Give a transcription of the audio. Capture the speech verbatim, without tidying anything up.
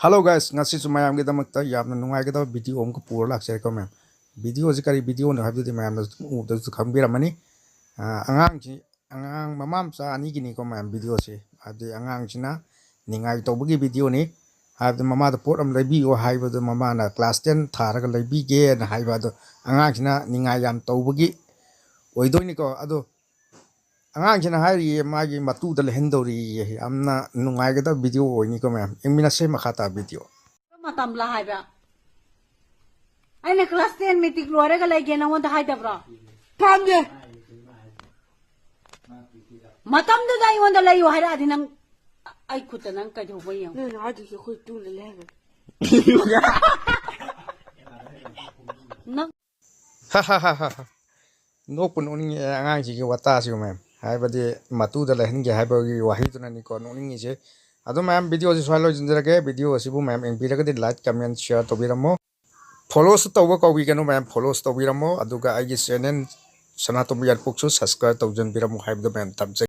Hello guys, ꯉꯁꯤꯁꯨ ꯃꯌꯥꯝꯒꯤꯗꯃꯛꯇ ꯌꯥꯝꯅ ꯅꯨꯡꯉꯥꯏꯒꯗꯕ ꯚꯤꯗꯤꯑꯣ ꯑꯃꯈꯛ ꯄꯨꯔ ꯂꯥꯛꯆꯔꯦꯀꯣ ꯃꯌꯥꯝ꯫ ꯚꯤꯗꯤꯑꯣꯁꯤ ꯀꯔꯤ ꯚꯤꯗꯤꯑꯣꯅꯣ ꯍꯥꯏꯕꯗꯨꯗꯤ ꯃꯌꯥꯝꯅ ꯑꯗꯨꯝ ꯎꯕꯗꯁꯨ ꯈꯪꯕꯤꯔꯝꯃꯅꯤ꯫ ꯑꯥ, ꯑꯉꯥꯡꯁꯤ, ꯑꯉꯥꯡ ꯃꯃꯥ ꯃꯆꯥ ꯑꯅꯤꯒꯤꯅꯤꯀꯣ ꯃꯌꯥꯝ ꯚꯤꯗꯤꯑꯣꯁꯤ꯫ ꯍꯥꯏꯕꯗꯤ ꯑꯉꯥꯡꯁꯤꯅ ꯅꯤꯡꯉꯥꯏ ꯇꯧꯕꯒꯤ ꯚꯤꯗꯤꯑꯣꯅꯤ꯫ ꯍꯥꯏꯕꯗꯤ ꯃꯃꯥꯗ ꯄꯣꯠ ꯑꯃ ꯂꯩꯕꯤꯌꯣ ꯍꯥꯏꯕꯗꯣ, ꯃꯃꯥꯅ class ten ꯊꯥꯔꯒ ꯂꯩꯕꯤꯒꯦꯅ ꯍꯥꯏꯕ ꯑꯗꯣ, ꯑꯉꯥꯡꯁꯤꯅ ꯅꯤꯡꯉꯥꯏ ꯌꯥꯝ ꯇꯧꯕꯒꯤ ꯑꯣꯏꯗꯣꯏꯅꯤꯀꯣ꯫ ꯑꯗꯣ ꯑꯉꯥꯡꯁꯤꯅ ꯍꯥꯏꯔꯤꯌꯦ, ꯃꯥꯒꯤ ꯃꯇꯨꯗ ꯂꯩꯍꯟꯗꯧꯔꯤꯌꯦ꯫ ꯌꯥꯝꯅ ꯅꯨꯡꯉꯥꯏꯒꯗꯕ ꯚꯤꯗꯤꯑꯣ ꯑꯣꯏꯅꯤꯀꯣ ꯃꯌꯥꯝ, ꯌꯦꯡꯃꯤꯟꯅꯁꯦ ꯃꯈꯥ ꯇꯥꯕ ꯚꯤꯗꯤꯑꯣ꯫ ꯃꯇꯝꯂ ꯍꯥꯏꯕ? ꯑꯩꯅ class ten matric ꯂꯣꯏꯔꯒ ꯂꯩꯒꯦ ꯅꯉꯣꯟꯗ ꯍꯥꯏꯗꯕ꯭ꯔꯣ? ꯊꯝꯒꯦ꯫ ꯃꯇꯝꯗꯨꯗ ꯑꯩꯉꯣꯟꯗ ꯂꯩꯌꯨ ꯍꯥꯏꯔꯛꯑꯗꯤ ꯅꯪ, ꯑꯩ ꯈꯨꯠꯇ ꯅꯪ ꯀꯩꯗꯧꯕ ꯌꯦꯡꯉꯨ? ꯅꯪꯅ ꯍꯥꯏꯗꯣꯏꯁꯦ ꯑꯩꯈꯣꯏ ꯇꯨꯅ ꯂꯩ ꯍꯥꯏꯕ꯫ ꯅꯪ ꯅꯣꯛꯄꯨ ꯅꯣꯛꯅꯤꯡꯉꯦ ꯑꯉꯥꯡꯁꯤꯒꯤ ꯋꯥꯇꯥꯁꯤꯕꯨ ꯃꯌꯥꯝ꯫ ꯍꯥꯏꯕꯗꯤ ꯃꯇꯨꯗ ꯂꯩꯍꯟꯒꯦ ꯍꯥꯏꯕꯒꯤ ꯋꯥꯍꯩꯗꯨꯅꯅꯤꯀꯣ ꯅꯣꯛꯅꯤꯡꯉꯤꯁꯦ꯫ ꯑꯗꯣ ꯃꯌꯥꯝ, ꯚꯤꯗꯤꯑꯣꯁꯤ ꯁ꯭ꯋꯥꯏ ꯂꯣꯏꯁꯤꯟꯖꯔꯒꯦ꯫ ꯚꯤꯗꯤꯑꯣ ꯑꯁꯤꯕꯨ ꯃꯌꯥꯝ ꯌꯦꯡꯕꯤꯔꯒꯗꯤ like, comment, share ꯇꯧꯕꯤꯔꯝꯃꯣ꯫ Followꯁꯨ ꯇꯧꯕ ꯀꯥꯎꯕꯤꯒꯅꯨ ꯃꯌꯥꯝ, followꯁꯨ ꯇꯧꯕꯤꯔꯝꯃꯣ꯫ ꯑꯗꯨꯒ ꯑꯩꯒꯤ channel ꯁꯅꯥꯇꯣꯝꯕ ꯌꯥꯏꯔꯤꯄꯣꯛꯁꯨ subscribe ꯇꯧꯖꯟꯕꯤꯔꯝꯃꯣ ꯍꯥꯏꯕꯗꯣ ꯃꯌꯥꯝ ꯊꯝꯖꯒꯦ꯫